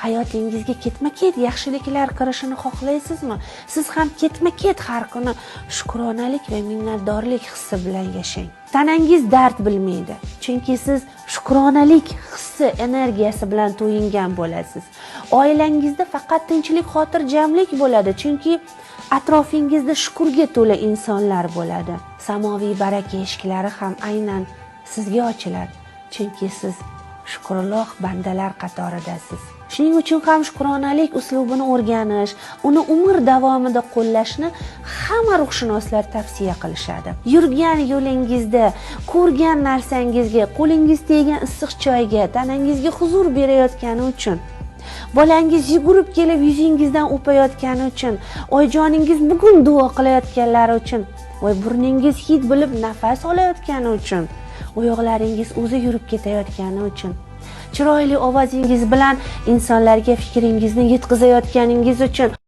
Hayotingizga ketma-ket yaxshiliklar kirishini xohlaysizmi? Siz ham ketma-ket har kuni shukronalik va minnatdorlik hissi bilan yashang. Tanangiz dard bilmaydi, chunki siz shukronalik hissi energiyasi bilan to'yingan bo'lasiz. Oilangizda faqat tinchlik, xotirjamlik bo'ladi, chunki atrofingizda shukurga to'la insonlar bo'ladi. Samoviy baraka eshiklari ham aynan sizga ochiladi, chunki siz shukrulloh bandalar qatoridasiz. Shuning uchun ham shukronalik uslubini o'rganish, uni umr davomida qo'llashni hamma ruhshunoslar tavsiya qilishadi. Yurgan yo'lingizda ko'rgan narsangizga, qo'lingiz teggan issiq choyga, tanangizga huzur berayotgani uchun, bolangiz yugurib kelib yuzingizdan o'payotgani uchun, oyijoningiz bugun duo qilayotganlari uchun, voy, burningiz hid bilib nafas olayotgani uchun, oyoqlaringiz o'zi yurib ketayotgani uchun, chiroyli ovozingiz bilan insonlarga fikringizni yetkazayotganingiz uchun.